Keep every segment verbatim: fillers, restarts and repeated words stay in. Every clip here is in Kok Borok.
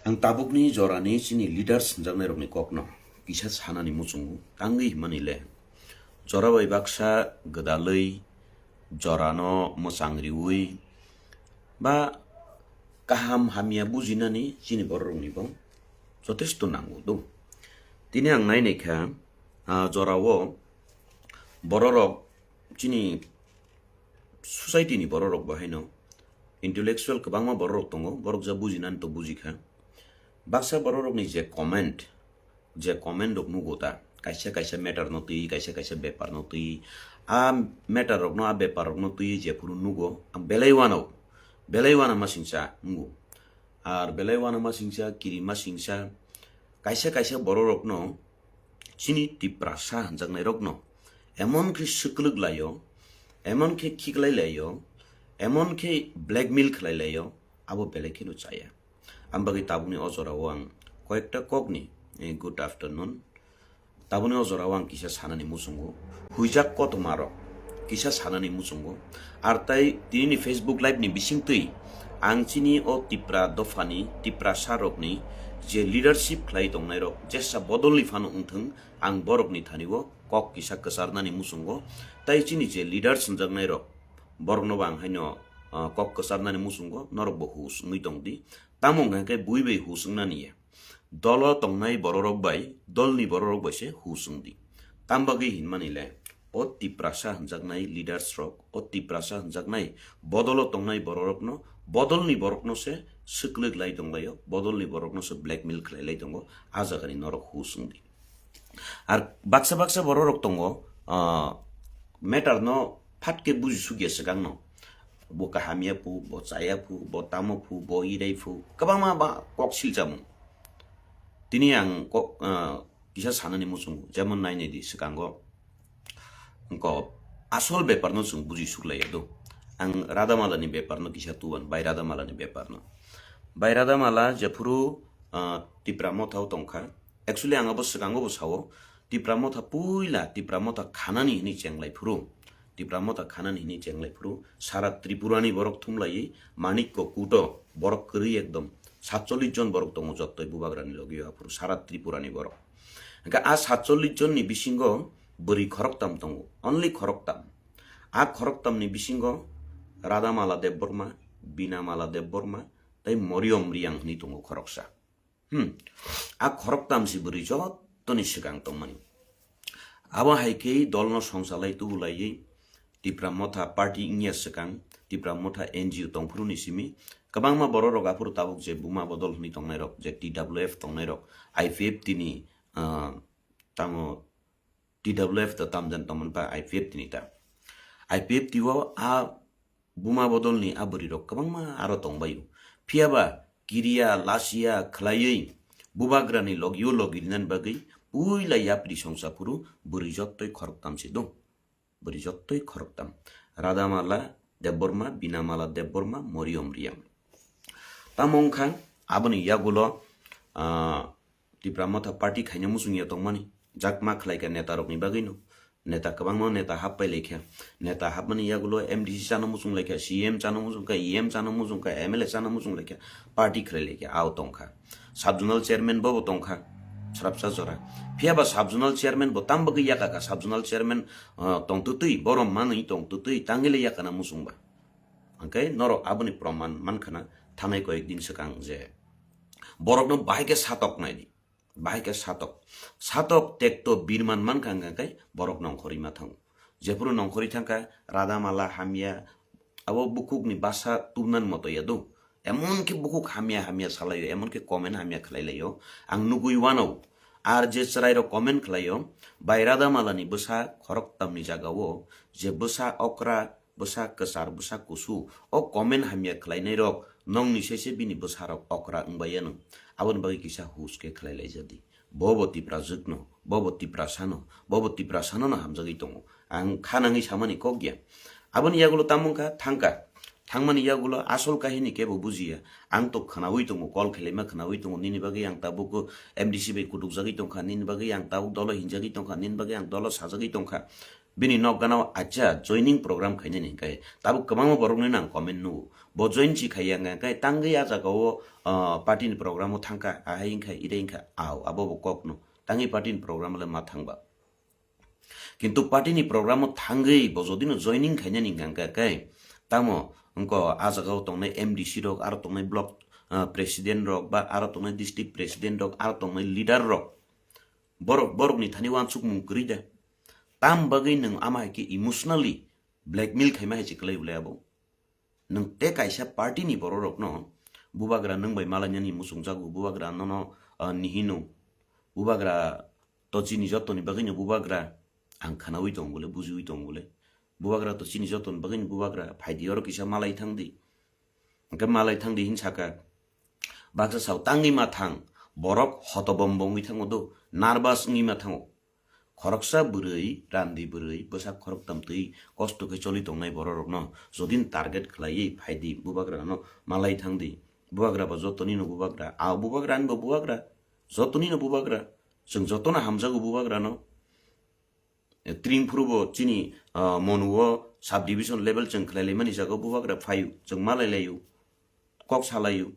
Ang tabukni jorani chini leaders hwnjaknairokni kokno kisa sanani muchungo, tangwi hwnmani le, jora bai baksa gwdalwi jorano mwchang riwi ba kaham hamya bujinani chini bororokni bo jotesto nango do. Tini ang nainai kha, ah, jorao bororok chini society ni bororok bo haino intellectual kwbangma bororok tongo, borok ja bujinani to bujikha. Baksa bororokni je comment, je comment rok nugo ta, kaisa kaisa matter no twi, kaisa kaisa bepar no twi, a matter rokno, a bepar rokno twi jephuru nugo, ang belai uanao, belai uanama singcha wngo. Ar belai uanama singcha, kirima singcha, kaisa kaisa bororokno chini Tiprasa hwnjaknairokno emon khe swklwk laio, emon khe khiklai laio, emon khe blackmail khlai laio, abo belai kheno chaya. Ang bagwi tabukni o jorao ang koyekta kokni, eh, good afternoon. Tabukni o jorao ang kisa sanani muchungo, huijak kotomarok kisa sanani muchungo. Ar tai tinini Facebook live ni bisingtwi ang chini o Tipra dophani, Tiprasa rokni je leadership khlai tongnairok jesa bodolni phano wngthwng, ang borokni thanio kok kisa kwcharnani muchungo. Tai chini je leaders hwnjaknairok, borokno bo ang haino, ah, kok kwcharnani muchungo, norok bo hus wngwi tong di. Tamo hwnkha khe bui bai hus wngnani ya. Dolo tongnai bororok bai, dolni bororok bai se hus wng di. Tam bagwi hinmani le, o Tiprasa hwnjaknai leaders rok, o Tiprasa hwnjaknai bodolo tongnai bororokno, bodolni borokno se swklwk lai tonglaio, bodolni borokno se blackmail khlai lai tongo, a jagani norok hus wng di. Ar baksa baksa bororok tongo, ah, matter no phat khe buji sukya swkang no. Bo kaham ya phu, bo chaya phu, bo tamo phu, bo irai phu, kwbangma ba kok silchamung. Tini ang kok, ah, kisa sanani muchungo, jemon nainai di swkango. Wngkha asol bepar no chwng buji suklaiya do. Ang Radhamala ni bepar no kisa tuban, bai Radhamala ni bepar no. Bai Radhamala jephuru, ah, Tipra Motha o tongkha. Actually ang abo swkango bo sao, Tipra Motha puila, Tipra Motha khanani hini chenglai phuru. Tipra Motha khanani hini chenglai phuru. Sara Tripura ni borok thumlaiwi Manikko Kuto borok kwrwi ekdom. Satchollish jon borok tongo jottoi bubagrani logi o aphuru sara Tripura ni borok. Hwnkhe a satchollish jon ni bisingo bwrwi khoroktam tongo, only khoroktam. A khoroktam ni bisingo Radhamala Debbarma, Binamala Debbarma, tei Moriyom Riyang hwnwi tongo khoroksa. Hmm. A khoroktam si bwrwi jottoni swkang tongmani. Abo hai khe dolno songchalai tubulaiwi Tipra Motha party wngya swkang, Tipra Motha N G O tongphuru ni simi kwbangma bororok aphuru tabuk je Buma Bodol hwnwi tongnairok, je T W F tongnairok, I P F T ni, ah, tamo T W F ta tamjani tongmani ba I P F T ni ta. I P F T o a Buma Bodolni a bwrwirok kwbangma aro tongbaio. Phiyaba kiriya, lasiya khlaiwi bubagrani logio logi rinani bagwi puila yapri songsa phuru bwrwi jottoi khoroktam se do. Bwrwi jottoi khoroktam. Radhamala Debbarma, Binamala Debbarma, Moriyom Riyang. Tamo wngkha aboni yagulo, ah, Tipra Motha party khaina muchungya tongmani, jakma khlaikha netarokni bagwino. Neta kwbangma neta happai laikha. Neta hapmani yagulo M D C chana muchung laikha, C M chana muchungkha, E M chana muchungkha, M L A chana muchung laikha, party khlai laikha, ao tongkha. Sub-zonal chairman bobo tongkha, srapsa jora. Phiyaba sub-zonal chairman bo tam bagwi yakakha, sub-zonal chairman, ah, tongtwtwi, borom manwi tongtwtwi, tangile yakana muchungba. Hwnkhe norok aboni proman mankhana thanai koyek din swkang je borokno bahai khe satok naidi. Bahai khe satok. Satok tekto birman mankha hwnkha khe borok nongkhorwi ma thango. Jephuru nongkhorwi thangkha, Radhamala hamya, abo bukhukni basa tubnani moto ya do. Emon khe bukhuk hamya hamya salaio, emon khe comment hamya khlai laio. Ang nugwi uanao. Ar je chwrairok comment khlaio, bai Radhamalani bwsa khoroktamni jagao je bwsa okra, bwsa kwchar, bwsa kusu, o comment hamya khlainairok nongni sese bini bwsarok okra wngbai anw. Aboni bagwi kisa hus khe khlai laijadi. Bobo Tiprajwkno, bobo Tiprasano, bobo Tiprasano no hamjagwi tongo. Ang kha nangwi samani kok ya. Aboni yagulo tamo wngkha thangkha. Thangmani yagulo asol kahini kebo bujiya. Ang to khwnawi tongo, call khelaima khwnawi tongo. Nini bagwi ang tabuk M D C bai kutukjagwi tongkha, nini bagwi ang tabuk dolo hinjagwi tongkha, nini bagwi ang dolo sajagwi tongkha. Bini nok gana o acha joining program khainani hwnkhe tabuk kwbangma borokni nang comment nugo. Bo join si khaiya hwnkhe tangwi a jaga o, ah, party ni program o thangkha, ahai wngkha, ire wngkha, ao, abo bo kok no. Tangwi party ni program le ma thangba. Kintu party ni program o thangwi bo jodi no joining khainani hwnkhe tamo wngko a jaga o tongnai M D C rok, aro tongnai block, ah, president rok, ba aro tongnai district president rok, aro tongnai leader rok. Borok, borokni thani uansukmung kwrwi de. Tam bagwi nwng ama hai khe emotionally blackmail khaima hai se kwlai ulai abo. Nwng tei kaisa party ni borok rokno bubagra nwng bai malainani muchungjago, bubagra nono, ah, nihino, bubagra to chini jotoni bagwino bubagra ang khwnaui tongo bole, bujiui tongo bole. Bubagra to chini jotoni bagwino bubagra, phaidi oro kisa malai thangdi. Hwnkhe malai thangdi hin saka. Baksa sao tangwi ma thang, borok hotobombo wngwi thango do, nervous wngwi ma thango. Khoroksa bwrwi, randi bwrwi, bwsak khoroktam twi kosto khe choli tongnai bororokno jodin target khlaiwi phaidi, bubagrano malai thangdi. Bubagra bo jotonino bubagra, a bubagra ani bo bubagra, jotonino bubagra. Chwng jotono hamjago bubagrano. Tring phuru bo chini, ah, Monu o sub division level chwng khlai laimani jaga o bubagra phaio, chwng malai laio, kok salaio.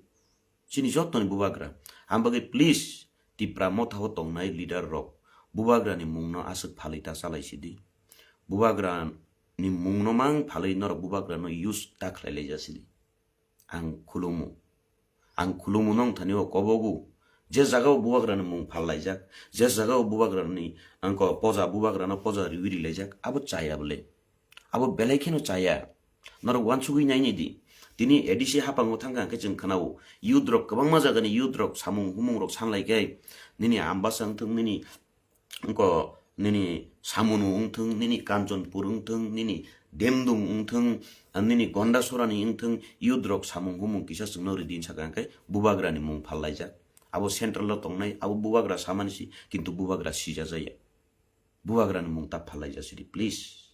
Chini jotoni bubagra. Ang bagwi please Tipra Motha o tongnai leader rok bubagra ni mung no aswk phalwi ta chalai sidi. Bubagra ni mung no mang phalwi norok bubagra no use ta khlai lai ja sidi. Ang khulumu. Ang khulumu nong thani o kobogu. Je jaga o bubagra ni mung phal laijak, je jaga o bubagra ni angko poja bubagra no poja riwi ri laijak, abo chaya bole. Abo belai kheno chaya. Norok uansugwi nainai di. Tini A D C haphango thangkha hwnkhe chwng khwnao. Youth rok kwbangma jagani youth rok samung humung rok sanlaikhai. Nini Ambasa wngthwng, nini wngko nini Samunu wngthwng, nini Kanchanpur wngthwng, nini Demdung wngthwng, nini Gondasorani wngthwng, youth rok samung humung kisa chwngno ridi saka hwnkhe bubagrani mung phallaijak. Abo central o tongnai, abo bubagra samani si, kintu bubagra sijajaya. Bubagrani mung ta phallaijak sidi, please.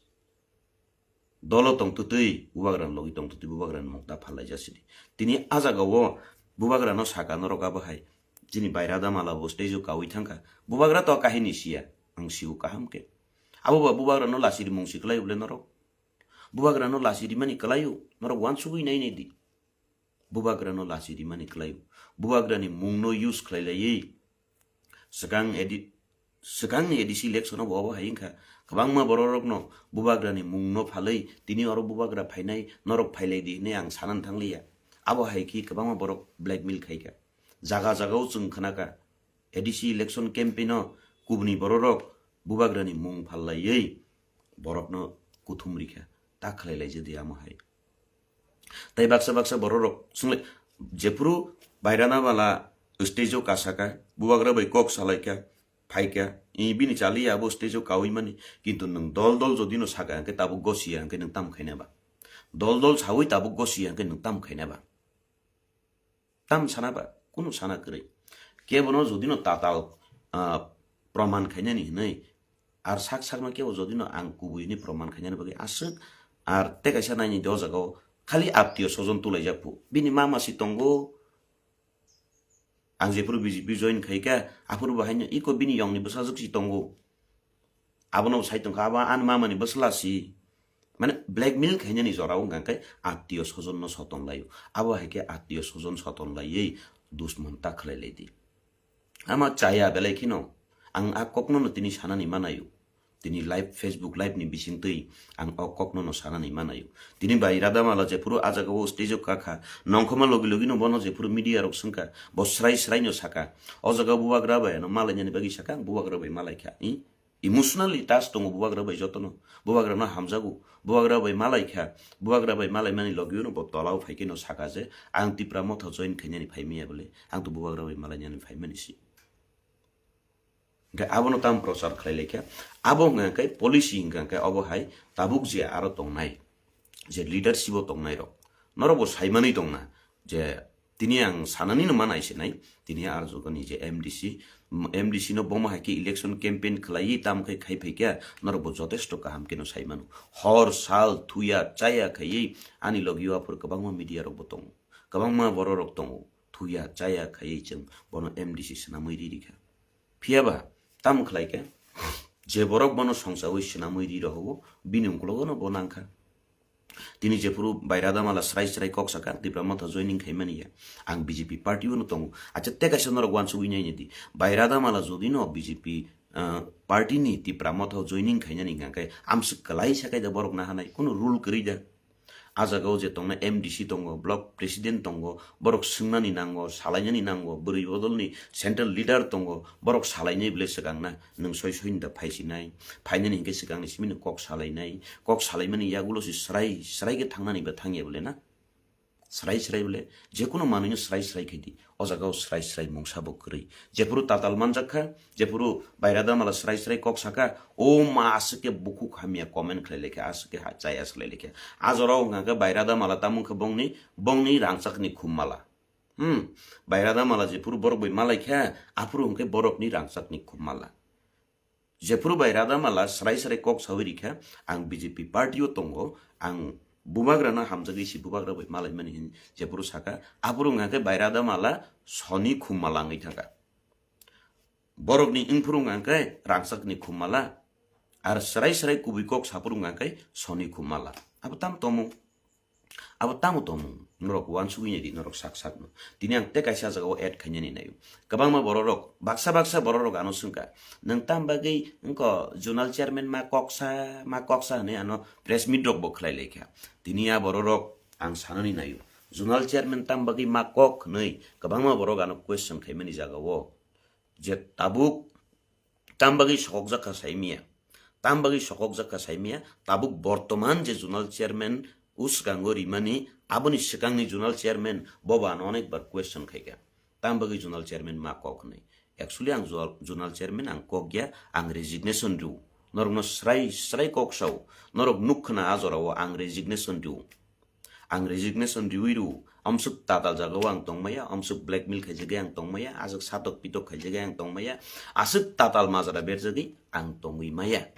Dolo tongtwtwi bubagrani logi tongtwtwi bubagrani mung ta phalai jasidi. Tini a jaga o bubagrano saka norok abo hai. Chini baira da mala bo stage o kaui thangkha. Bubagra to kahini siya. Ang siu kaham khe. Abo ba bubagrano lasi rimung si kwlai bole norok. Bubagrano lasi rimani kwlai o. Norok uansugui nainai di. Bubagrano lasi rimani kwlaio. Bubagrani mungno use khlai laiwi swkang edi-, swkangni A D C election-o bo obo hai wngkha. Kwbangma bororokno bubagrani mungno phalwi tini oro bubagra phainai, norok phailai di hwnwi ang sanani thangliya. Abo hai khe kwbangma borok blackmail khaikha. Jaga jaga-o chwng khnakha. A D C election campaign-o kubuni bororok bubagrani mung phallaiwi borokno kuthum rikha. Ta khlai laijadi amo hai. Tai baksa baksa bororok swnglai, jephuru bairana bala stage-o kasaka, bubagra bai kok salaikha, phaikha, i bini chaliya abo stage-o kaui mani, kintu nwng dol dol jodi no saka hwnkhe tabuk gosiya hwnkhe nwng tam khaina ba? Dol dol saui tabuk gosiya hwnkhe nwng tam khaina ba? Tam sana ba, kunu sana kwrwi. Kebono jodi no tatal, ah, proman khainani hwnwi, ar sak sakno kebo jodi no ang kubui hwnwi proman khainani bagwi aswk, ar tei kaisa naini do jagao khali aptiyo sojon tulaijak phu. Bini mama si tongo, ang jephuru B J P join khaikha, aphuru bo haino iko bini yongni bwsajwk si tongo. Abono bo sai tongkha, abo ani mamani bwsla si. Mane blackmail khainani jora wngkha khe attiyo sojon no soton laio. Abo hai khe attiyo sojon soton laiwi dusman ta khlai lai di. Ama chaya belai kheno ang a kokno no tini sanani manayo. Tini live, Facebook live ni bisingtwi ang o kokno no sanani manayo. Tini bai Radamala jephuru a jaga o stage o kakha, nongkhoma logi logi no bono jephuru media rok swngkha, bo srai srai no saka. O jaga bubagra bai ano malainani bagwi saka, ang bubagra bai malaikha. I? Emotionally touch tongo bubagra bai jotono. Bubagrano hamjago. Bubagra bai malaikha. Bubagra bai malaimani logio no bo tolao phaikhe no saka je, ang Tipra Motha join khainani phaimaya bole. Ang to bubagra bai malainani phaimani si. Hwnkhe abono tam prochar khlai laikha. Abo hwnkha khe policy hwnkha khe obo hai tabuk je aro tongnai. Je leadership o tongnai rok. Norok bo saimanwi tongna je tini ang sanani no mana isenai, tini arjukani je M D C, M D C no bomo hai khe election campaign khlaiwi tamo khe khai phaikha, norok bo jotesto kaham khe no saimano. Hor sal thuya chaya khaiwi ani logio aphuru kwbangma media rok bo tongo, kwbangma borok rok tongo, thuya chaya khaiwi chwng bono M D C swnamwi ri rikha. Phiyaba tamo khlai khe? Je borok bono songchawi swnamwi ri rohogo, bini ungkulogo no bo nangkha. Tini jephuru Bairada Mala srai srai kok saka, Tipra Motha joining khaimani ya. Ang B J P party o no tongo. Acha te kaisa norok wansugwi nai nai di. Bairada Mala jodi no B J P, ah, party ni Tipra Motha joining khainani hingkha khe amswk kwlai sakai da borok nahanai. Kuno rule kwrwi da. A jagao je tongna M D C tongo, block president tongo, borok swngnani nango, salainani nango, bwrwi bodolni central leader tongo, borok salainai bwle swkang na, nwng soi soini da phaisinai, phainani hinkhe swkangni simino kok salainai, kok salaimani yagulo se srai srai khe thangnani ba thangya bwle na? Srai srai bwle, jekunu manwino srai srai khaidi. O jagao srai srai mungsa bo kwrwi. Jephuru tatal manjak kha, jephuru Bairada Mala srai srai kok saka, o ma aswk khe bukhuk hamya comment khlai laikha, aswk khe ha-, chaya swlai laikha. A jorao wngkha khe Bairada Mala tamo wngkha bongni, bongni rangchakni khum mala. Hmm, Bairada Mala jephuru borok bai malaikha, aphuru wngkhe borokni rangchakni khum mala. Jephuru Bairada Mala srai srai kok sawi rikha, ang B J P party o tongo, ang bubagrano hamjagwi si bubagra bai malaimani hin jephuru saka, aphuru wngkha khe Bairada Mala soni khum mala wngwi thangkha. Borokni wngphuru wngkha khe rangchakni khum mala, ar srai srai kubui kok saphuru wngkha khe soni khum mala. Abo tam tomung. Abo tamo tongmung norok wansugwi naidi norok sak sak no. Tini ang tei kaisa jagao add khainani naio. Kwbangma bororok, baksa baksa bororok ano swngkha, "Nwng tam bagwi wngkha zonal chairman ma koksa, ma koksa?" hwnwi ano press meet rok bo khlai laikha. Tini a bororok ang sanani naio. Zonal chairman tam bagwi ma kok hwnwi kwbangma borok ano question khaimani jagao. Je tabuk tam bagwi sokokjak kha saimaya, tam bagwi sokokjak kha saimaya, tabuk bortoman je zonal chairman o swkango rimani, aboni swkangni zonal chairman bobo ano onek bar question khaikha, tam bagwi zonal chairman ma kok hwnwi. Actually ang zo-, zonal chairman ang kok ya, ang resignation rw. Norokno srai srai kok sao, norok nuk khna a jorao ang resignation rw. Ang resignation riwi rw, amswk tatal jagao ang tongmaya, amswk blackmail khaijagwi ang tongmaya, aswk satok pitok khaijagwi ang tongmaya, aswk tatal majra berjagwi ang tongwi maya.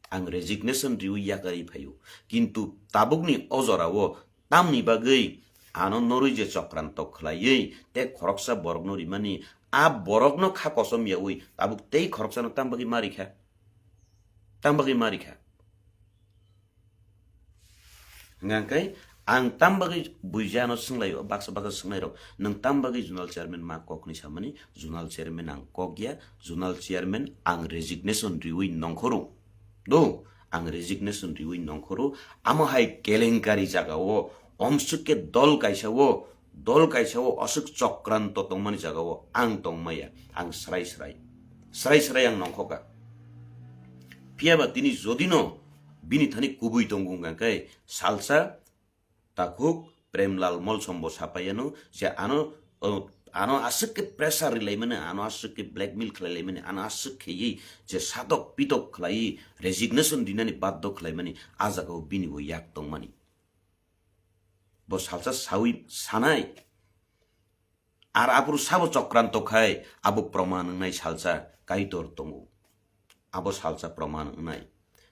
Ang resignation riwi yakarwi phaio. Kintu tabukni o jorao tamni bagwi ano norwi je chokranto khlaiwi tei khoroksa borokno rimani, a borokno kha kosom yaui tabuk tei khoroksano tam bagwi ma rikha? Tam bagwi ma rikha? Hingkha khe ang tam bagwi buijano swnglaio, baksa baksa swngnairok, "Nwng tam bagwi zonal chairman ma kok?" hwnwi samani, zonal chairman ang kok ya, zonal chairman ang resignation riwi nongkhoro. Do, ang resignation riwi nongkhoro, amo hai kelenkari jagao, omswk khe dol kaisao, dol kaisao aswk chokranto tongmani jagao ang tongmaya, ang srai srai, srai srai ang nongkhoka. Phiyaba tini jodino bini thani kubui tongo wngkha khe salsa takhuk Premlal Molsom bo sapaiano je ano, o, ano aswk khe pressure rilaimani, ano aswk khe blackmail khlailaimani, ano aswk kheywi je satok pitok khlaiwi resignation rinani baddo khlaimani, a jagao bini bo yak tongmani. Bo salsa sawi sanai. Ar aphuru sabo chokranto khai abo proman wngnai salsa Kaitor tongo. Abo salsa proman wngnai.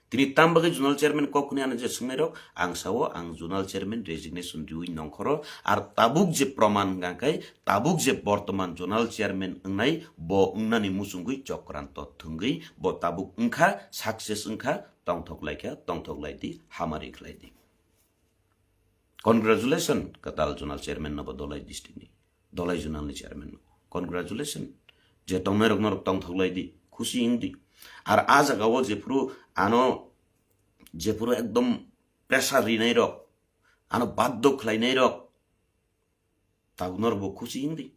Tini tam bagwi zonal chairman kok hwnwi ano je swngnairok, ang sao ang zonal chairman resignation riwi nongkhoro, ar tabuk je proman hwnka khe, tabuk je bortoman zonal chairman wngnai, bo wngnani muchungwi chokranto thwngwi, bo tabuk wngkha, success wngkha, tongthok laikha, tongthok lai di, hamari khlai di. Congratulation, kwtal zonal chairman no bo Dolai district ni, Dolai zonal ni chairman no. Congratulation. Je tongnai rok norok tongthok lai di, khusi wng di. Ar a jaga o jephuru ano, jephuru ekdom pressure rinai rok, ano baddo khlainai rok, tabuk norok bo khusi wng di.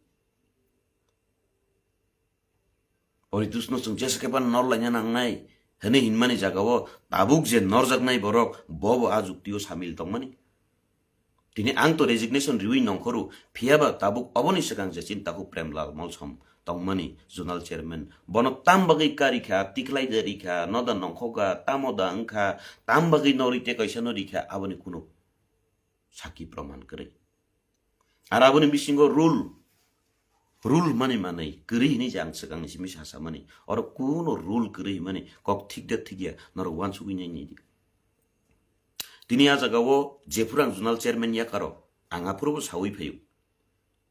Poritusno chwng jesa khe phano nor laina nangnai hwnwi hinmani jagao tabuk je norjaknai borok bo bo a juktio samil tongmani. Tini ang to resignation riwi nongkhoro, phiyaba tabuk oboni swkang je chintakhuk Premlal Molsom tongmani zonal chairman. Bono tam bagwi karikha, tiklai rikha, noda nongkhoga, tamo da wngkha, tam bagwi norwi tei kaisa no rikha, aboni kuno sakhi proman kwrwi. Ar aboni bisingo rule, rule mani manwi kwrwi hwnwi je ang swkangni simi sasamani. Oro kuno rule kwrwi hwnmani kok thik da thik ya, norok uansugwi nai nai di. Tini a jagao jephuru ang zonal chairman yakaro, ang aphuru bo sawi phaio.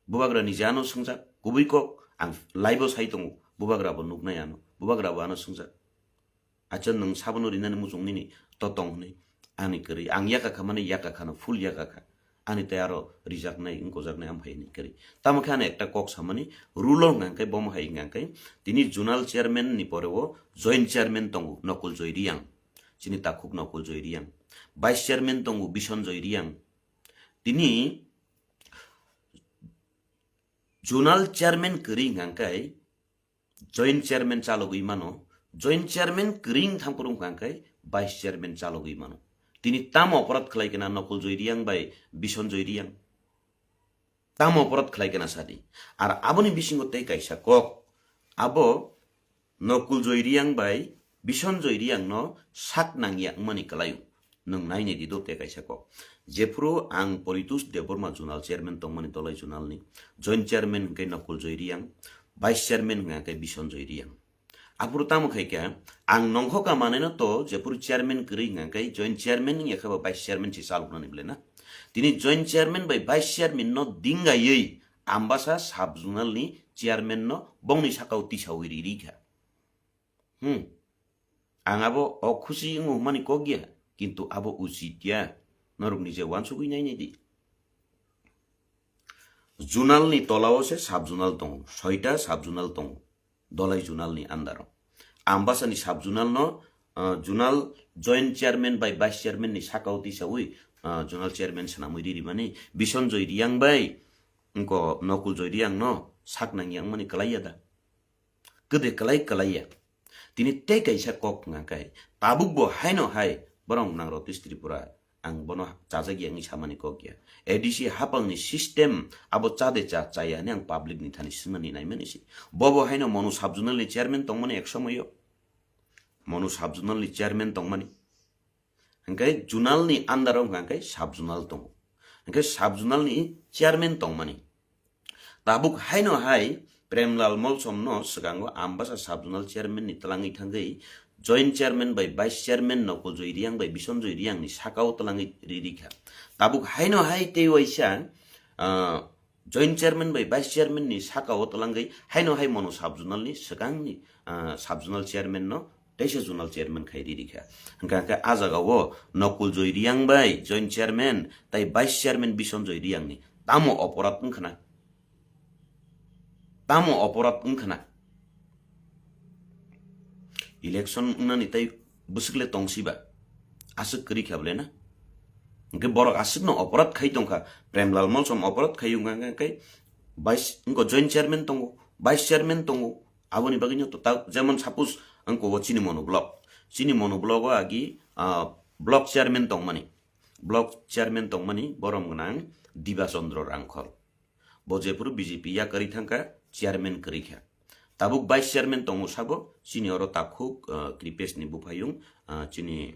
Bubagra ni je ano swngjak, kubui kok, ang live o sai tongo, bubagra bo nuknai ano, bubagra bo ano swngjak. Acha nwng sabono rinani muchung nini to tong hwnwi. Ani kwrwi, ang yaka kha mani yaka khano, full yaka kha. Ani tei aro rijaknai, wngkojaknai, amphai hwnwi kwrwi. Tamo khe ani ekta kok samani, rule o hwnkha khe, bomo hai hwnkha khe, tini zonal chairman ni pore o joint chairman tongo, Nokul Joy Reang. Chini takhuk Nokul Joy Reang. Vice chairman tongo, Bison Joy Reang. Tini zonal chairman kwrwi hwnkha khe, joint chairman chalogwi mano, joint chairman kwrwi wngthang kwrwng hwnkha khe vice chairman chalogwi mano. Tini tamo oporad khlai kena Nokul Joy Reang bai Bison Joy Reang? Tamo oporad khlai kena sadi? Ar aboni bisingo tei kaisa kok, abo Nokul Joy Reang bai Bison Joy Reang no sak nangya wngmani kwlaio. Nwng nainai di do tei kaisa kok. Jephuru ang Poritos Debbarma zonal chairman tongmani Dolai zonal ni, joint chairman hwnkhe Nokul Joy Reang, vice chairman hwnkhe Bison Joy Reang. Aphuru tamo khai khe ang nongkho ka manai no to jephuru chairman kwrwi hwnkhe joint chairman wngya khe ba vice chairman se chaloknani bwle na. Tini joint chairman bai vice chairman no dingaiwi Ambasa sub zonal ni chairman no bongni sakao tisawi riri kha. Hmm. Ang abo o khusi wngmani kok ya, kintu abo usit ya. Norok nije wansugwi nainai di. Zonal ni tola o se sub zonal tongo, soita sub zonal tongo, Dolai zonal ni under o. Ambasa ni sub zonal no, ah, zonal joint chairman bai vice chairman ni sakao tisawi, ah, zonal chairman swnamwi riri mani Bison Joy Reang bai wngko Nokul Joy Reang no sak nangya wngmani kwlai ya da? Kwdwi kwlai kwlai ya. Tini tei kaisa kok hwnka khe, tabuk bo haino hai borok nang Ratish Tripura, ang bono chajak ya wngwi samani kok ya. A D C hapang ni system abo cha de cha, chaya hwnwi ang public ni thani swngnani naimani se. Bobo haino Manu sub zonal ni chairman tongmani ek somoyo. Manu sub zonal ni chairman tongmani. Hwnkhe zonal ni under o hwnkha khe sub zonal tongo. Hwnkhe sub zonal ni chairman tongmani. Tabuk haino hai Premlal Molsom no swkango Ambasa sub zonal chairman ni twlangwi thangwi joint chairman bai vice chairman Nokol Joy Reang bai Bison Joy Reang ni sakao twlangwi riri kha. Tabuk haino hai tei waisa, ah, joint chairman bai vice chairman ni sakao twlangwi haino hai Manu sub zonal ni swkang ni, ah, sub zonal chairman no teisa zonal chairman khai riri kha. Hwnkha khe a jaga o Nokul Joy Reang bai joint chairman tai vice chairman Bison Joy Reang ni tamo oporad wngkhna? Tamo oporad wngkhna? Election wngnani tai bwswk le tongsiba? Aswk kwrwi kha bwle na? Hwnkhe borok aswkno oporad khai tongkha. Premlal Molsom oporad khai wngkha khe vice, wngko joint chairman tongo, vice chairman tongo. Aboni bagwino to ta, jemon suppose wngko o chini Manu block. Chini Manu block o agi, ah, block chairman tongmani. Block chairman tongmani borom gwnang Diba Chandra Rangkhol. Bo jephuru B J P yakarwi thangkha, chairman kwrwi kha. Tabuk vice chairman tongo sabo, chini oro takhuk, ah, Kripesh ni buphayung, ah, chini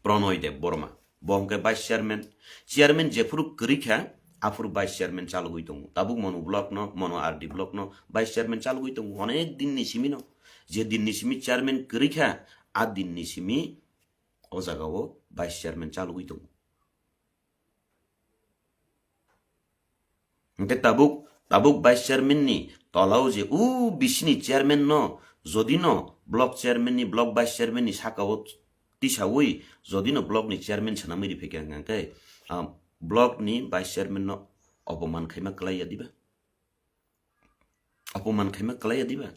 Pronoy Deb Borma. Bo hwnkhe vice chairman. Chairman jephuru kwrwi kha, aphuru vice chairman chalogwi tongo. Tabuk Manu block no, Manu R D block no vice chairman chalogwi tongo. Onek din ni simi no. Je din ni simi chairman kwrwi kha, a din ni simi o jaga o vice chairman chalogwi tongo. Hwnkhe tabuk, tabuk vice chairman ni tola o je o bisini chairman no, jodi no block chairman ni, block vice chairman ni saka o tisawi, jodi no block ni chairman swnamwi riphaikha hwnkhe, ah, block ni vice chairman no opoman khaima kwlai ya diba? Opoman khaima kwlai ya diba?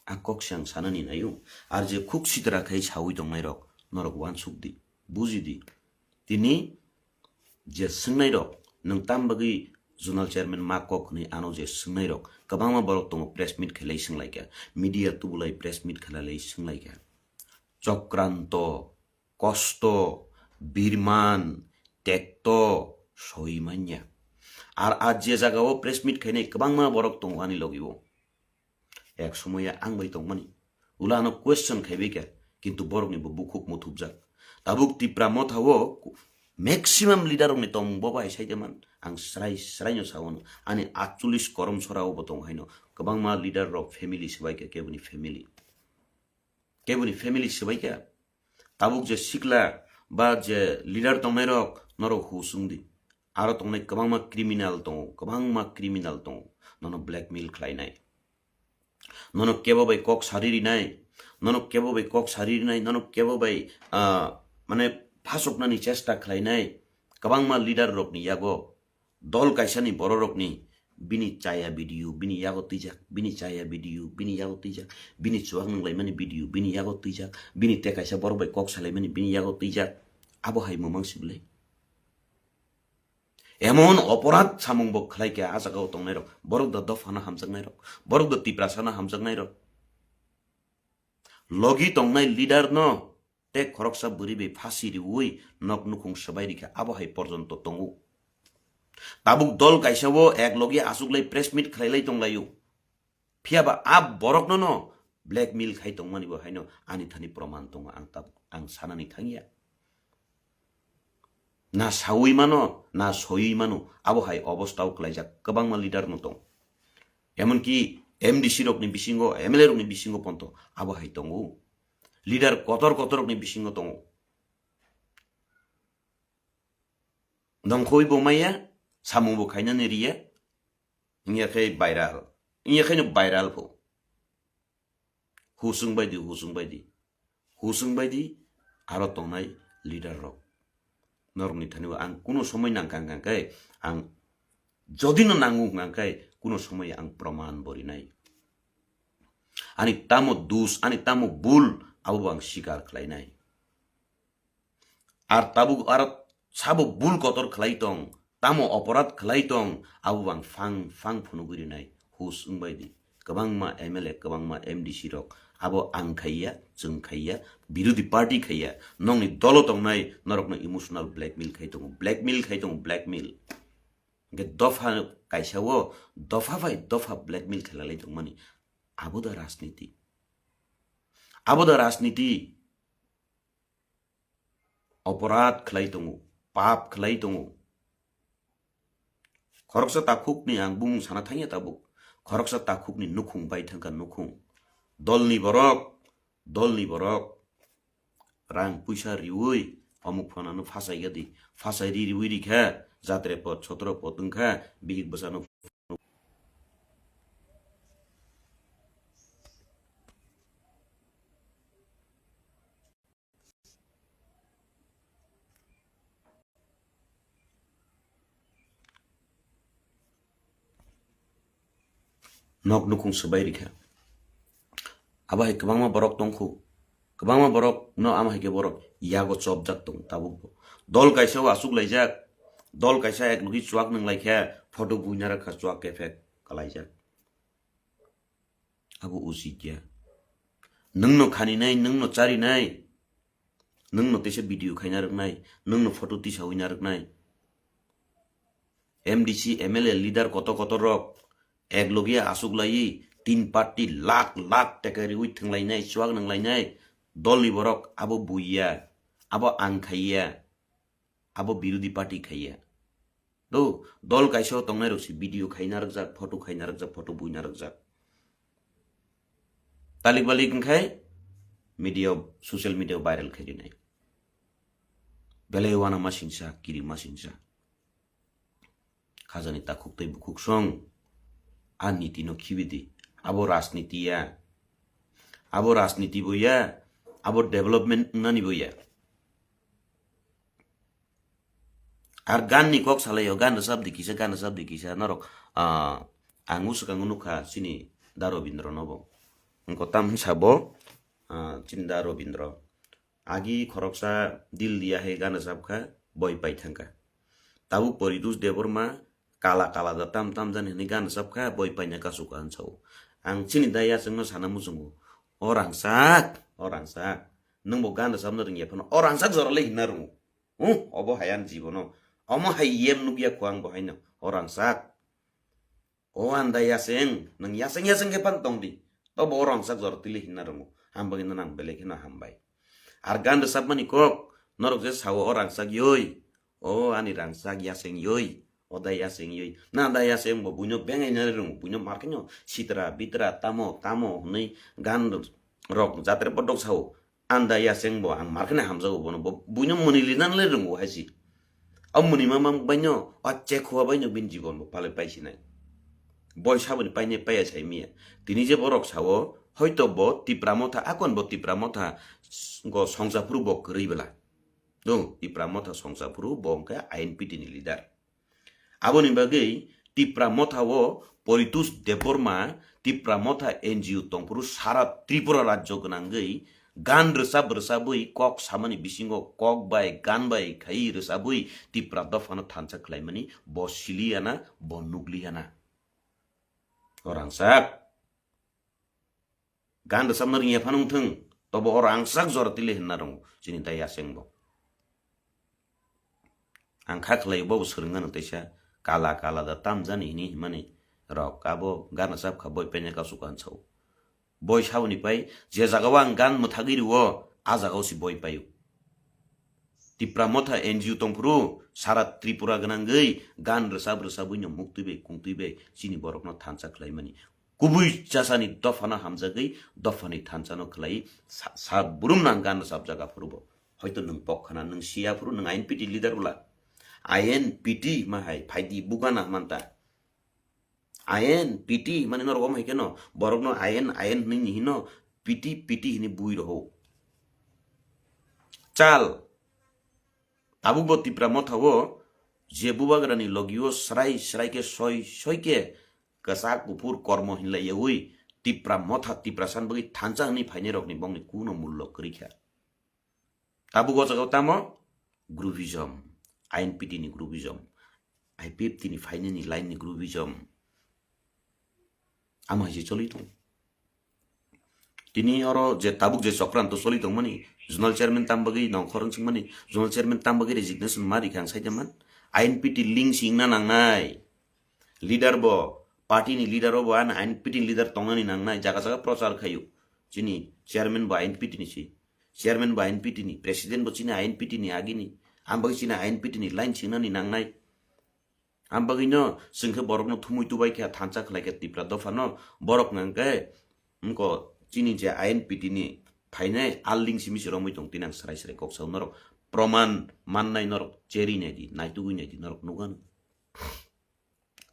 A kok se ang sanani naio. Ar je khuk sitra khai sawi tongnairok, norok uansuk di, buji di. Tini je swngnairok, nwng tam bagwi zonal chairman ma kok hwnwi ano je swngnairok, kwbangma borok tongo press meet khailai swnglaikha, media tubulai press meet khailai swnglaikha. Chokranto, kosto, birman, tekto, soi manya. Ar a je jaga o press meet khainai kwbangma borok tongo ani logi o. Ek somoya ang bai tongmani. Ulo ano question khaibai kha, kintu borokni bo bukhuk muthupjak. Tabuk Tipra Motha o maximum leader rokni tongmung bo bai saide man. Ang srai srai no sao no. Ani atcholish korom sora o bo tong haino. Kwbangma leader rok family swbai kha, keboni family. Keboni family swbai kha. Tabuk je sikla ba je leader tongnairok norok hus wng di. Aro tongnai kwbangma criminal tongo, kwbangma criminal tongo. Nono blackmail khlainai. Nono kebo bai kok sari rinai, Nono kebo bai kok sari rinai, nono kebo bai, ah, mane phasoknani chesta khlainai. Kwbangma leader rokni yago, dol kaisani bororokni, bini chaya video, bini yago twijak, bini chaya video, bini yago twijak, bini chuak nunglaimani video, bini yago twijak, bini tei kaisa borok bai kok salaimani, bini yago twijak. Abo hai mwmang sibwlai. Emon oporat samung bo khlai kha ah jagao tongnairok. Borok da dophano hamjaknairok. Borok da Tiprasano hamjaknairok. Logi tongnai leader no tei khoroksa bwrwi bai phasi riwi nok nukhung swbai rikha, abo hai porjonto tongo. Tabuk dol kaisa o ek logi achuklai press meet khlailai tonglaio. Phiyaba a borokno no blackmail khai tongmani bo haino ani thani proman tongo, ang tabuk ang sanani thangya. Na sawi mano, na soywi mano, abo hai obostao klaijak kwbangma leader no tong. Emonki M D C rokni bisingo, M L A rokni bisingo ponto abo hai tongo. Leader kotor kotor rokni bisingo tongo. Nongkhoi bo maya, samung bo khainani riya, wngya khe viral, wngya khe no viral pho. Husung bai di, husung bai di, husung bai di, aro tongnai leader rok. Norokni thani o ang kuno somoi nangkha hwnkha khe, ang jodi no nango hwnkha khe, kuno somoi ang proman bo rinai. Ani tamo dus, ani tamo bul, abo bo ang sikar khlainai. Ar tabuk aro sabo bul kotor khlai tong, tamo oporat khlai tong, abo bo ang phang phang phunugwi rinai, hus wngbai di. Kwbangma M L A, kwbangma M D C rok, abo ang khaiya, chwng khaiya, birodhi party khaiya, nokni dolo tongnai norokno emotional blackmail khai tongo, blackmail khai tongo, blackmail. Hwnkhe dopha kaisa o dopha bai dopha blackmail khlai lai tongmani, abo da rajniti, abo da rajniti. Oporat khlai tongo, pap khlai tongo. Khoroksa takhukni ang bumung sana thangya tabuk. Khoroksa takhukni nukhung bai thangkha nukhung. Dolni borok, dolni borok. Rang puisa riwi, omuk phanano phasai gadi. Phasai ri riwi rikha, jatre pot, sotro pot wngkha, bihik bwsano Nok nukhung swbai rikha. Abo hai kwbangma borok tongkhu. Kwbangma borok no amo hai khe borok yago chopjak tongo tabuk bo. Dol kaisa o achuk laijak. Dol kaisa ek logi chuak nung lai khe photo buina rwkha chuak effect kalaijak. Abo usit ya. Nwng no khani nai, nwng no chari nai. Nwng no teisa video khaina rwk nai, nwng no photo tisa wina rwk nai. M D C, M L A leader kotor kotor rok ek logi achuk laiwi tin party lakh lakh teka riwi thwng lai nai, chuak nung lai nai. Dol ni borok abo buiya, abo ang khaiya, abo birodhi party khaiya. Do, dol kaisa o tongnai rok si video khaina rwkjak, photo khaina rwkjak, photo buina rwkjak. Talik balik wngkhai media, social media viral khai rinai. Belai wana masingsa, kiri masingsa. Khajani takhuk tei bukhuk song. A niti no khibi di. Abo rajniti ya. Abo rajniti bo ya. Abo development wngnani bo ya. Ar gan ni kok salai o, gan rwchap di kisa, gan rwchap di kisa, norok, ah, ang swkang nukha chini Da Robindra no bo. Wngkha tam hinsa bo, ah, chini Da Robindra. Agi khoroksa dil diya hai gan rwchap kha, boi pai thang kha. Tabuk Poridush Debbarma kala kala da tam tam jani hinwi gan rwchap kha, boi paina kasu kha hinsa o. Ang chini Da Yacheng no sana muchungo. O rangchak, o rangchak. Nwng bo gan rwchapna rwngya phano, o rangchak jora le hinna rwngo. Huh, obo hai ani jibono. Omo hai yem nukya kho ang bo haino. O rangchak. O anda yaseng, nwng yaseng yaseng khe phan tong di. Tobo o rangchak jora tili hinna rwngo. Hambagwi no nang belai kheno hambai. Ar gan rwchapmani kok, norok je sao o rangchak yoi. O ani rangchak yaseng yoi. O da yaseng yoi. Na da yaseng bo buino bengai na rwngo. Buino markhe no sitra bitra tamo tamo hwnwi gan rok jatre bodok sao. Anda yaseng bo ang markhene hamjago bono, bo buino mwnwi linan le rwngo hai si. O mwnwi ma mang baino, o chekhuwa baino bini jibon bo palai paisinai. Boi saboni paine paiya sai miya. Tini je borok sao, Hoito bo Tipra Motha, akon bo Tipra Motha s-, go songsa phuru bo kwrwi bwla. No, Tipra Motha songsa phuru bo hwnkhe I N P T ni leader. Aboni bagwi Tipra Motha o Poritush Debbarma, Tipra Motha N G O tongphuru sara Tripura rajyo gwnangwi gan rwchap rwchabwi kok samani bisingo kok bai gan bai khai rwchabwi Tipra dophano thansa khlaimani bo siliyana, bo nukliyana. O rangchak. Gan rwchapna rwngya phano wngthung, tobo o rangchak jora tili hinna rwngo chini dai yasengbo. Ang kha khlai bobo swrwngmano teisa kala kala da tamjani hini himani rok abo gan rwchap kha boi paina kasu kansao. Boi saboni pai je jagao ang gan mwthagwi rwo a jagao si boi paio. Tipra Motha N G O tongphuru sara Tripura gwnangwi gan rwchap rwchabwino muktwi bai kungtwi bai chini borokno thansa khlaimani. Kubui chasani dophano hamjagwi dophani thansano khlai sa, sa burum nang gan rwchapjak aphuru bo. Hoito nwng pok khana nwng siya phuru nwng I N P T leader bwla. I N P T ma hai phaidi bugana manta. I N P T mani norok omo hai kheno borokno I N, I N hwnwi ni hino P T, P T hwnwi bui roho. Chal. Tabuk bo Tipra Motha o je bubagrani logio srai srai khe soi soi khe kwchak kuphur kormo hinlai yaui Tipra Motha Tiprasan bagwi thansa hwnwi phainai rokni bongni kuno mullo kwrwi kha. Tabuk o jaga o tamo groupism, I N P T ni groupism, I P F T ni phainani line ni groupism. Amo hai se choli tong. Tini oro je tabuk je chokranto choli tongmani, zonal chairman tam bagwi nongkhor wng singmani, zonal chairman tam bagwi resignation ma rikha ang saida man. I N P T link singna nangnai. Leader bo, party ni leader bo, an I N P T ni leader tongnani nangnai, jaga jaga prochar khaio. Chini chairman bo I N P T ni si. Chairman bo I N P T ni, president bo chini I N P T ni agini. Ang bagwi chini I N P T ni line singnani nangnai. Ang bagwi no chwng khe borokno thumui tubai khe thansa khlai khe Tipra dophano borok nang khe wngko chini je I N P T ni phainai a link simi se romwi tong tini ang srai srai kok sao norok proman mannai norok cheri nai di naitugwi nai di norok nukgano.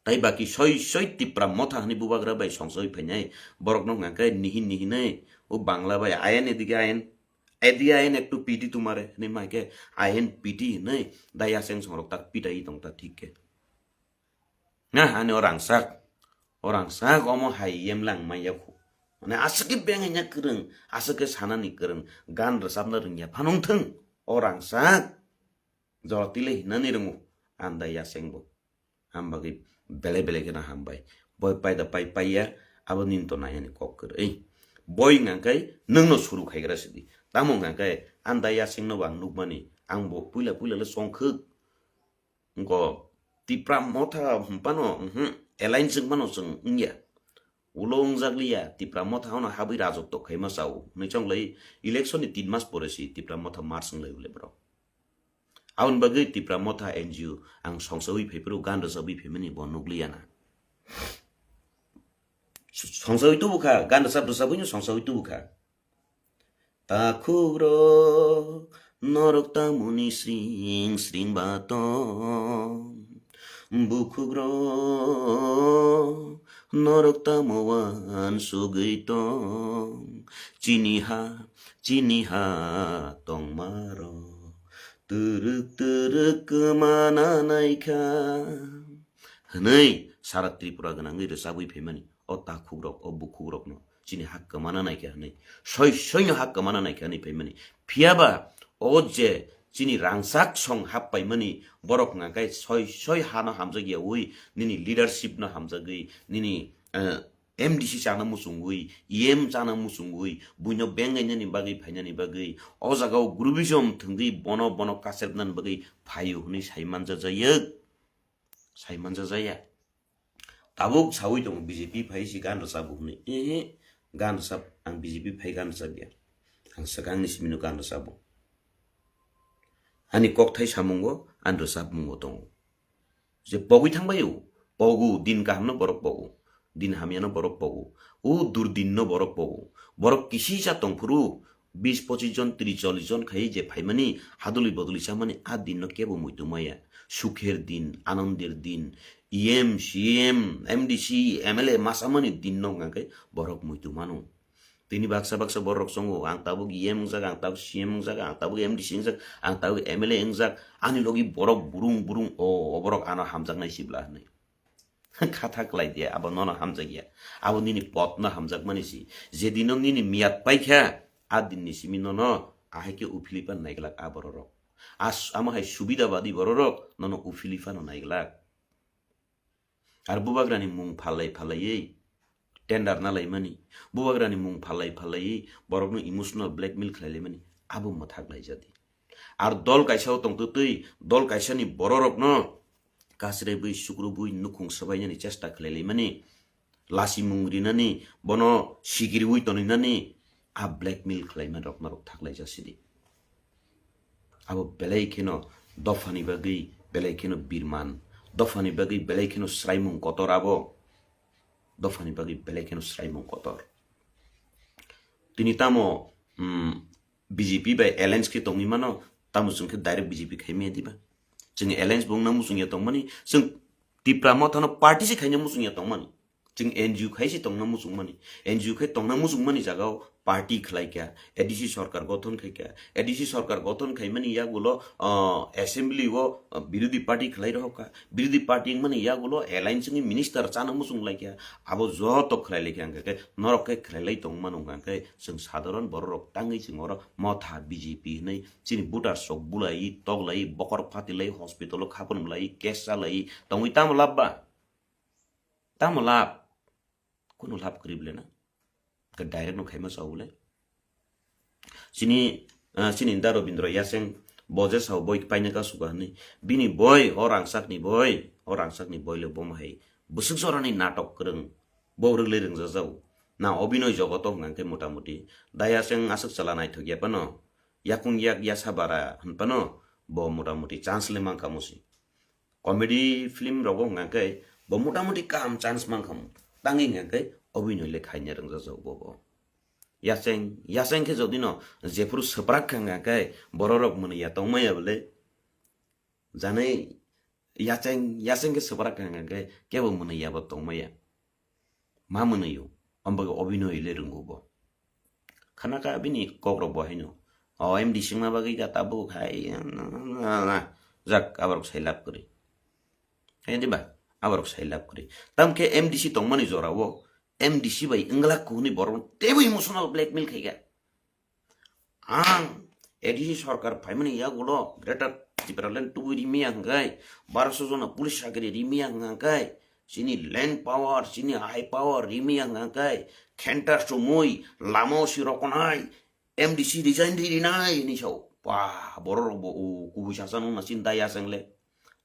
Tai baki soi soi Tipra Motha hwnwi bubagra bai songsawi phainai borokno hwnkha khe nihin nihinai o Bangla bai ayan edike ayan, edike ayan ektu piti tumare hwnwi ma khe ayan piti hwnwi dai aseng songrok tak pitai tong ta thik khe. Na ani o rangsak, o rangsak omo hai yem lang manya khu. Mane aswk khe bengaina kwrwng, aswk khe sanani kwrwng, gan rwchapna rwngya phanong thwng o rangsak. Jora tile hinani rwngo, andai yasengbo. Ham bagwi belai belai kheno hambai. Boi paida pai paiya, abo nini to nainani kok kwrwi. Boi hwnkha khe nwngno suru khaigra sidi. Tamo hwnkha khe andai yasengno bo ang nukmani, ang bo puila puila le songkhwk. Wngkha Tipra Motha hwnphano, mhm, alliance wngmano chwng wngya. Ulo wngjakliya, Tipra Motha hano habwi rajotw khaima chao. Hwnwi chonglai election ni tin mas pore si Tipra Motha March wnglai ule borok. Aboni bagwi Tipra Motha N G O ang songsawi phaiphuru gan rwchabwi phaimani bo nukliya na. Songsawi tubukha, gan rwchap rwchabwino songsawi tubukha. Takhukrok norok tamoni sring sring ba tong. Bukhukrok norok tamo uansugwi tong. Chini ha, chini ha tongmarok twrwk twrwk kwmana naikha. Hwnwi sara Tripura gwnangwi rwchabwi phaimani o takhukrok, o bukhukrokno chini hak kwmana naikha hwnwi, soi soino hak kwmana naikha hwnwi phaimani. Phiyaba o je chini rangchak song hap paimani borok hwnkha khe soi soi hano hamjakyaui, nini leadership no hamjagwi, nini, eh, M D C chana muchungwi, E M chana muchungwi, buino bengainani bagwi phainani bagwi, o jagao groupism thwngwi bono, bono kacherpnani bagwi phaio hwnwi sai manjajayuk. Sai manjajaya. Tabuk sawi tongo B J P phai si gan rwchabo hwnwi. Ehe, gan rwchap, ang B J P phai gan rwchapya. Ang swkangni simino gan rwchabo. Ani kokthai samungo, ani rwchapmungo tongo. Je pogwi thangbaio, pogo, din kahamno borok pogo. Din hamyano borok pogo. O durdinno borok pogo. Borok kisisa tongphuru, bis pochis jon, tris chollis jon khai je phaimani haduli boduli chamani a dinno kebo muitu maya. Sukher din, anondir din, E M, C M, M D C, M L A ma chamani dinno hwnkha khe borok muitu mano. Tini baksa baksa borok chongo, ang tabuk E M wngjak, ang tabuk C M wngjak, ang tabuk M D C wngjak, ang tabuk M L A wngjak, ani logi borok burung burung, o, o borok ano hamjaknai sibla hinwi. Kha tha klai di, abo nono hamjakya. Abo nini potno hamjakmani si. Jedino nini miyat paikha, a dinni simi nono ahai khe uphilipan naiglak a bororok. As-, amo hai subida badi bororok nono uphilipano naiglak. Ar bubagrani mung phalai phalaiwi tender na laimani, bubagrani mung phalai phalaiwi borokno emotional blackmail khlai laimani, abo mwthak laijadi. Ar dol kaisa o tongtwtwi, dol kaisani bororokno kasrebwi, sukrubwi, nukhung swbainani chesta khlai laimani, lasimung rinani, bono sikiriwi toninani, a blackmail khlaima rok norok thaklai jasidi. Abo belai kheno dophani bagwi belai kheno birman, dophani bagwi belai kheno sraimung kotor abo, dophani bagwi belai kheno sraimung kotor. Tini tamo, mm, B J P bai alliance khe tongwi mano, tamo chwng khe direct B J P khaimaya diba? Chwng alliance bo wngna muchungya tongmani, chwng Tipra Mothano party se khaina muchungya tongmani. Chwng N G O khai se tongna muchungmani. N G O khai tongna muchungmani jagao party khlaikha, A D C sorkar gothon khaikha. A D C sorkar gothon khaimani yagulo, ah, assembly o, ah, birodhi party khlai rohokha. Birodhi party wngmani yagulo alliance wngwi minister chana muchung laikha. Abo joto khlai laikha hwnkha khe norok khe khlai lai tongmano hwnkha khe chwng sadharon bororok tangwi chwng oro motha B J P hinwi chini voters rok bulai, toklai, bokhorok phatilai, hospital o khapun bulai, case chalai tongwi tamo lab ba? Tamo lab? Kunu lab kwrwi bole na? Ke direct no khaima chao bole. Chini, ah, chini da Robindra Yaseng bo je sao boi paina ka suka hinwi. Bini boi, o rangchak ni boi, o rangchak ni boi le bo hai bwswk jora ni natok kwrwng. Bo rwgle rwngjak jao. Na obinoi jogoto hwnkha khe motamuti. Da Yaseng aswk chala naithok ya phano. Yakung yak yasa bara hwn phano bo motamuti chance le mankha musi. Comedy film rogo hwnkha khe bo motamuti kaham chance mankha mu. Tangwi hwnkha khe obinoi le khaina rwngjak jao bo bo. Yaseng, yaseng khe jodi no jephuru swprak kha hwnkha khe bororok mwnwi ya tongmaya bole. Janai yaseng, yaseng khe swprak kha hwnkha khe kebo mwnwi ya bo tongmaya. Ma mwnwi o, omo bagwi obinoi le rwngo bo. Khana kha bini kok rok bo haino. O M D C wngna bagwi kha tabuk hai, jak aborok sai lab kwrwi. Hai diba? Aborok sai lab kwrwi. Tamkhe M D C tongmani jorao M D C bai wngla kuhuni borok teibo emotional blackmail khaikha. Ang A D C sorkar phaimani yagulo Greater Tipraland tubui rimiya hwnkhe, barosho jona police chakri rimiya hwnkhe, chini land power, chini high power rimiya hwnkhe, khenta sumui, lama o si rokonai, M D C resign di rinai hinwi sao. Ba, bororok bo o kubui sasa nung na chini dai aseng le.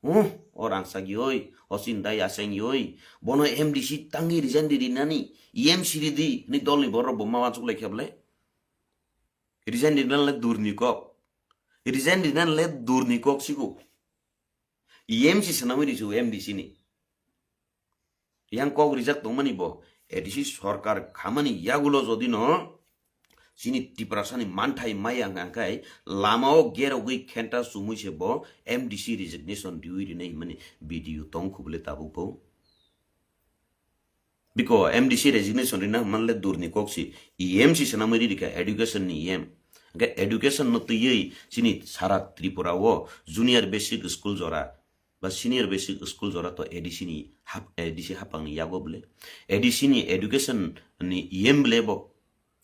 Huh, o rangchak yoi, o chini dai aseng yoi. Bono M D C tangwi resign di rinani, E M C ridi hinwi dolni bororok bo ma wansuk lai khe bole. Resign rinani le durni kok. Resign rinani le durni kok sigo. E M C swnamwi rijio M D C ni. Yang kok rijak tongmani bo A D C sorkar khamani yagulo jodi no chini Tiprasani manthai maya hwnkha khe lama o gerogwi khenta sumui se bo M D C resignation riwi rinai hwnmani video tong khubule tabuk bo. Biko M D C resignation rina hwnmanle durni kok si, E M si swnamwi riri kha education ni E M. Hwnkhe education no twiwi chini sara Tripura o junior basic school jora ba senior basic school jora to A D C ni hap-, A D C hapang ni yago bole. A D C ni education ni E M bole bo.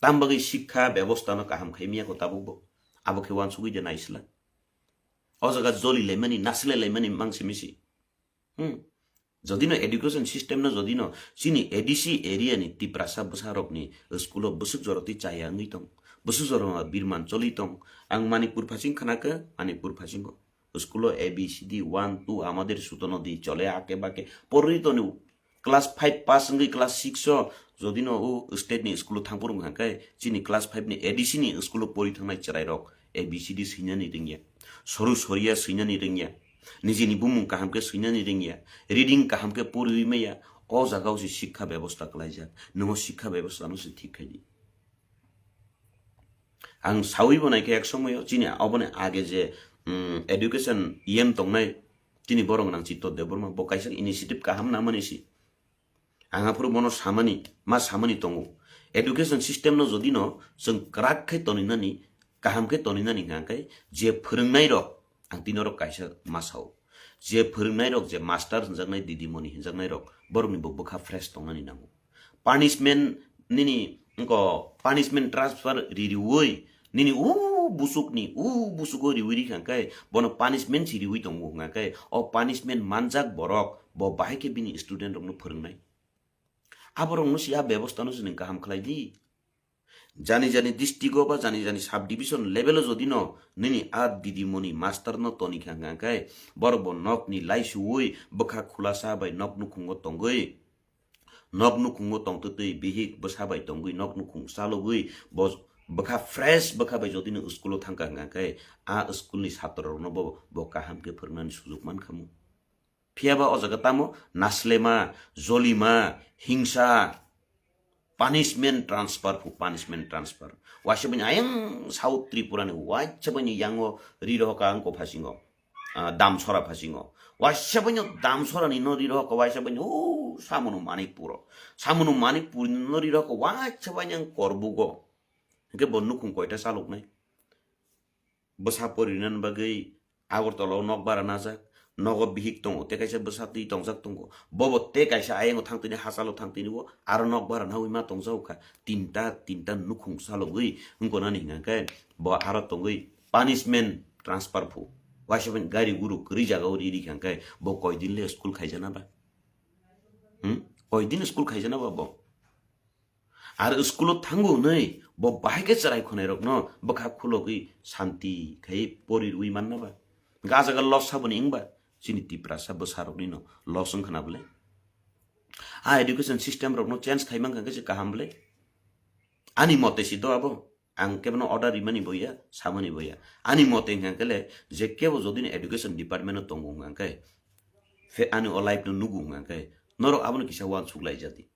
Tam bagwi sikha bebosta no kaham khai miya ko tabuk bo. Abo khe wansugwi de naisla. O jaga joli laimani, nasilai laimani mang simi si. Hmm. Jodino education system no jodino chini A D C area ni Tiprasa bwsa rok ni school o bwswk jora twi chaya wngwi tong, bwswk jora birman choli tong. Ang Manipur phasing khana khe, Manipur phasingo school o A B C D one two amader sutono di chole ake bake porwi toni. Class five pass wngwi class six o jodino o state ni school o thang phuru hwnkha khe chini class five ni A D C ni school o pori thangnai chwrai rok A B C D swinani rwngya, soru soria swinani rwngya. Nijini bumung kaham khe swinani rwngya, reading kaham khe poriwi maya, o jaga o se sikha bebosta kwlaijak, nwng o sikha bebosta no se thik khai di. Ang sawi bo naikhe ek somoyo chini oboni age je, mm, education E M tongnai chini borok nang Chitto Debbarma bo kaisa initiative kaham namani si. Ang aphuru bono samani, ma samani tongo. Education system no jodi no chwng kwrak khe toninani, kaham khe toninani hwnkha khe je phwrwngnai rok, ang tini oro kaisa ma sao, je phwrwngnai rok, je master hinjaknai, didimoni hinjaknai rok, borokni bo bwkha fresh tongnani nango. Punishment nini wngkha punishment transfer ririwi nini o busukni o busugo riwi rikha khe bono punishment si riwi tongo hwnkha khe o punishment manjak borok bo bahai khe bini student rokno phwrwngnai. Aborokno si a bebostha no si nwng kaham khlai di. Jani jani district o ba jani jani sub division level o jodi no nini a didimoni master no toni kha hwnkha khe borok bo nok ni lai suwi bwkha khulasa bai nok nukhungo tongwi, nok nukhungo tongtwtwi bihik bwsa bai tongwi nok nukhung chalogwi bo bwkha fresh bwkha bai jodi no school o thangkha hwnkha khe a school ni satro rok no bo bo kaham khe phwrwngnani sujuk mankhamu. Phiya ba o jaga tamo naslema, jolima, hingsa, punishment transfer phu, punishment transfer. Waisa bini ayang South Tripura ni waisa bini yango ri rohoka ang ko phasingo, ah, Damsora phasingo. Waisa bini Damsora ni no ri rohoka waisa bini o Samunu Manikpuro. Samunu Manikpur ni no ri rohoka waisa bini ang Korbugo. Hingke bo nukhung koita chaloknai. Bwsa porinan bagwi Agartala o nok bara najak, nogo bihik tongo, tei kaisa bwsa twi tongjak tongo, bobo tei kaisa ayang o thang tini hachalo thang tini o aro nok bara nawi ma tongjak kha, tinta tinta nukhung chalogwi wngkona ni hwnkha khe bo aro tongwi punishment transfer phu, waisa bai gari guru kwrwi jaga o riri hwnkha khe bo koi din le school khaijana ba? Hmm? Koi din school khaijana ba bo? Ar school o thango hwnwi bo bahai khe chwrai khwnai rokno bwkha khulogwi santi khai pori rwi manna ba? Hwnkhe a jaga loss saboni wngba chini Tiprasa bwsa rokni no loss wngkha na bwle? A education system rokno change khai mankha khe se kaham bwle? Ani mote si do abo, ang kebono order rimani boya, samani boya. Ani mote hwnkha khe le je kebo jodi ni education department o tongo hwnkha khe, phe ani o life no nugo hwnkha khe norok abono kisa uansuk lai jadi.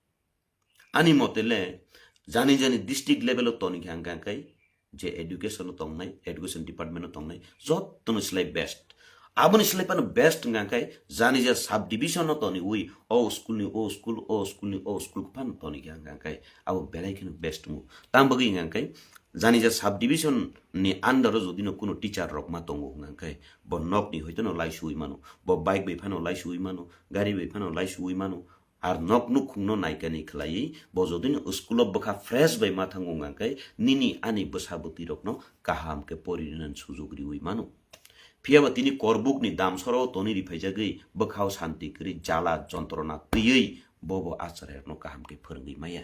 Ani mote le jani jani district level o toni khe hwnkha khe je education o tongnai, education department o tongnai, jotono slai best. Aboni slai phano best wngkha khe jani ja sub division o toniwi o school ni o school, o school ni o school phano toni khe hwnkha khe abo belai kheno best wngo. Tang bagwi hwnkha khe jani ja sub division ni under o jodi no kuno teacher rok ma tongo hwnkha khe bo nok ni hoito no lai suwi mano, bo bike bai phano lai suwi mano, gari bai phano lai suwi mano. Ar nok nukhungno naikani khlaiwi bo jodino school o bwkha fresh bai ma thango hwnkha khe nini ani bwsa bwtwi rokno kaham khe poririnani sujuk riwi mano. Phiya ba tini Korbukni Damsora o toni riphaijagwi bwkhao santi kwrwi jala jontrona twiwi bobo a chwrairokno kaham khe phwrwngwi maya.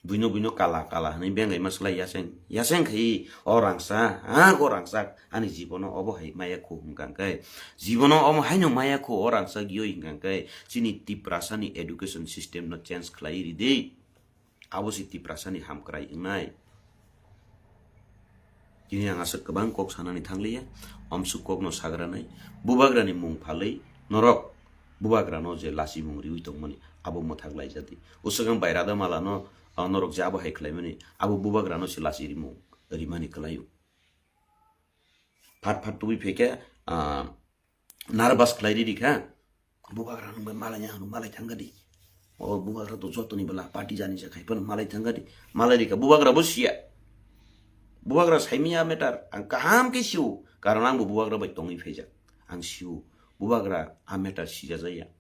Buino buino kala kala hwnwi bengai ma swlai yaseng. Yaseng khai o rangsa, ha, o rangsa, ani jibono obo hai maya khu hwnkha khe. Jibono omo haino maya khu o rangsa giyoi hwnkha khe chini Tiprasani education system no change khlai ridi. Abo se Tiprasani hamkrai wngnai. Tini ang aswk kwbang kok sanani thangliya, omswk kokno sagranai, bubagrani mung phalwi norok bubagrano je lachimung riwi tongmani abo mwthak laijadi. Uswkang bai rada malano, ah, norok je abo hai khlaimani abo bubagrano se lachi rimung rimani kwlaio. Phat phat tubui phaikhe, ah, nervous khlai riri kha. Bubagra nung bai malai ya, malai thangadi. O bubagra to jotoni bela party jani je khai phano malai thangadi. Malai rikha bubagra bo siya. Bubagra saimiya meter ang kaham khe siu. Karon ang bo bubagra bai tongwi phaijak. Ang siu. Bubagra a meter sija jaya.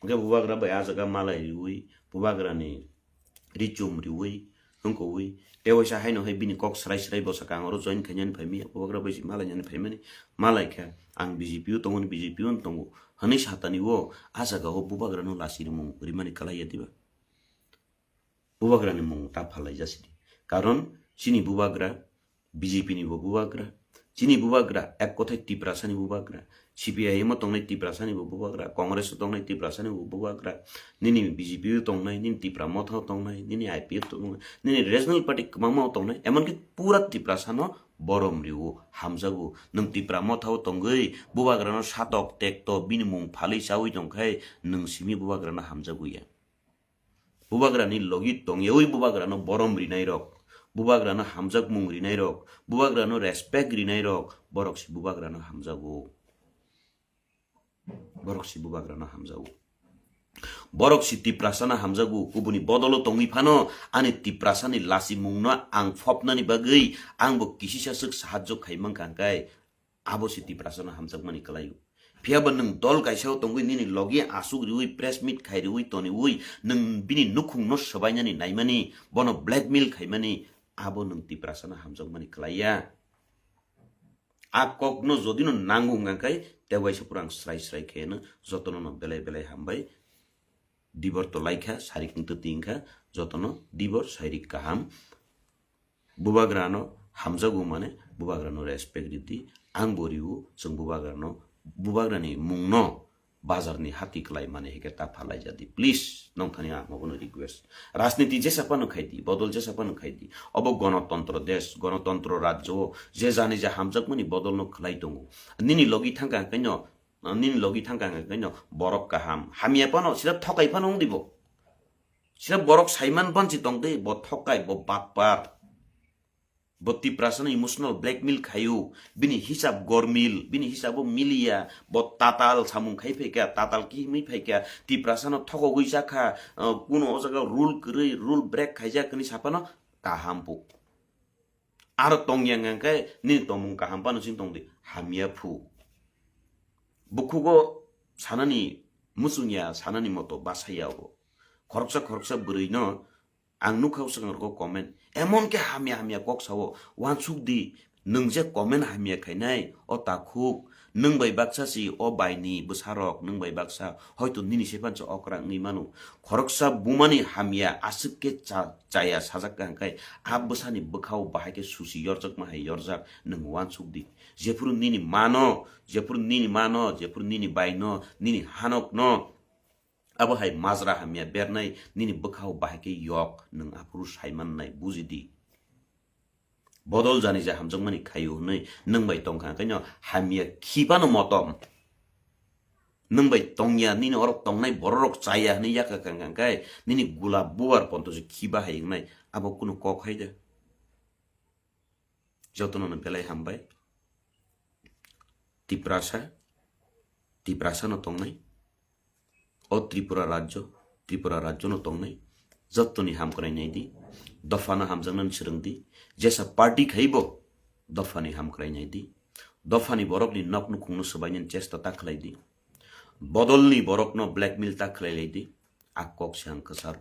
Hwnkhe bubagra bai a jaga malai riwi, bubagrani richum riwi, wngkha wi. Tei waisa haino hai bini kok srai srai bo sakha ang oro join khainani phaimaya, bubagra bai si malainani phaimani, malai kha. Ang B J P o tongmani, B J P o tongo hwnwi satani o, a jaga o bubagrano lachi rimung rimani kwlaiya diba? Bubagrani mung ta phalai jasidi. Karon chini bubagra B J P ni bo bubagra. Chini bubagra ek kothai Tiprasa ni bubagra. C P I M o tongnai Tiprasa ni bo bubagra. Congress o tongnai Tiprasa ni bo bubagra. Nini B J P o tongnai, nini Tipra Motha o tongnai, nini I P F o tongnai, nini regional party kwbangma o tongnai. Emonki pura Tiprasa no borom riwo, hamjago. Nwng Tipra Motha o tongwi bubagra no satok tekto bini mung phalwi chawi tongkhai nwng simi bubagra no hamjago ya. Bubagrani logi tongyawi bubagrano borom rinairok, bubagrano hamjakmung rinairok, bubagrano respect rinairok, borok si bubagrano hamjago. Borok si bubagrano hamjago. Borok si Tiprasano hamjago, kubuni bodolo tongwi phano ani Tiprasani lachimungno ang phopnani bagwi angbo kisisa swk sahajjo khai mankha hwnkhe abo si Tiprasano hamjakmani kwlaio. Phiyaba nwng dol kaisao tongwi nini logi asuk riwi press meet khai riwi toniwi nwng bini nukhungno swbainani naimani, bono blackmail khaimani, abo nwng Tiprasano hamjakmani kwlaiya. A kokno jodino nango hwnkha khe tei waisa phuru ang srai srai khe no jotono no belai belai hambai. Dibor to laikha, sarik wngtwi wngkha, jotono dibor sairik kaham. Bubagrano hamjago mane bubagrano respect ridi, ang bo rio, chwng bubagrano, bubagrani mungno bazarni hati kwlai mani hike ta phalai jadi. Please, nongthani ang abono request. Rajniti jesa phano khaidi, bodol jesa phano khaidi. Obo gonotontro desh, gonotontro rajyo o je jani ja hamjakmani bodolno khlai tongo. Nini logi thangkha hwnkhe no, nini logi thangkha hwnkhe no borok kaham. Hamya phano sida thokai phano wngdi bo. Sida borok saiman banchi tongdi, bo thokai, bo batpar. Bo Tiprasano emotional blackmail khaio, bini hisab gormil, bini hisabo miliya, bo tatal samung khai phaikha, tatal kihimwi phaikha, Tiprasano thokogwi jakha, uh, kuno o jaga rule kwrwi, rule break khaijak hwnwi saphano kaham phu. Aro tongya hwnkhe nini tongmung kaham phano chini tongdi, hamya phu. Bukhugo sanani muchungya, sanani moto basaya obo. Khoroksa khoroksa bwrwino ang nukha o swkang rokgo comment. Emon khe hamya hamya kok sao, uansuk di, nwng je comment hamya khainai, o takhuk, nwng bai baksa si o baini bwsarok, nwng bai baksa, hoito nini se pansa okra wngwi mano. Khoroksa bumani hamya aswk khe cha-, chaya sajak kha hwnkhe, a bwsani bwkhao bahai khe susi yorjakma hai yorjak, nwng uansuk di. Jephuru nini mano, jephuru nini mano, jephuru nini baino, nini hanokno, abo hai majra hamya bernai nini bwkhao bahai khe yok, nwng aphuru sai mannai, buji di. Bodol jani ja hamjakmani khaio hwnwi nwng bai tongkha, hwnkhe no hamya khibano motom. Nwng bai tongya, nini orok tongnai bororok chaya hwnwi yakha kha hwnkhe nini gula bubar ponto se khiba hai wngnai, abo kunu kok hai de. Jotono no belai hambai. Tiprasa, Tiprasa no tongnai. O Tripura rajyo, Tripura rajyo no tongnai. Jottoni hamkrai nai di. Dopha no hamjaknani swrwng di. Jesa party khai bo dopha ni hamkrai nai di. Dopha ni borok ni nok nukhung no swbainani chesta ta khlai di. Bodol ni borok no blackmail ta khlai lai di. A kok se ang kwcharo.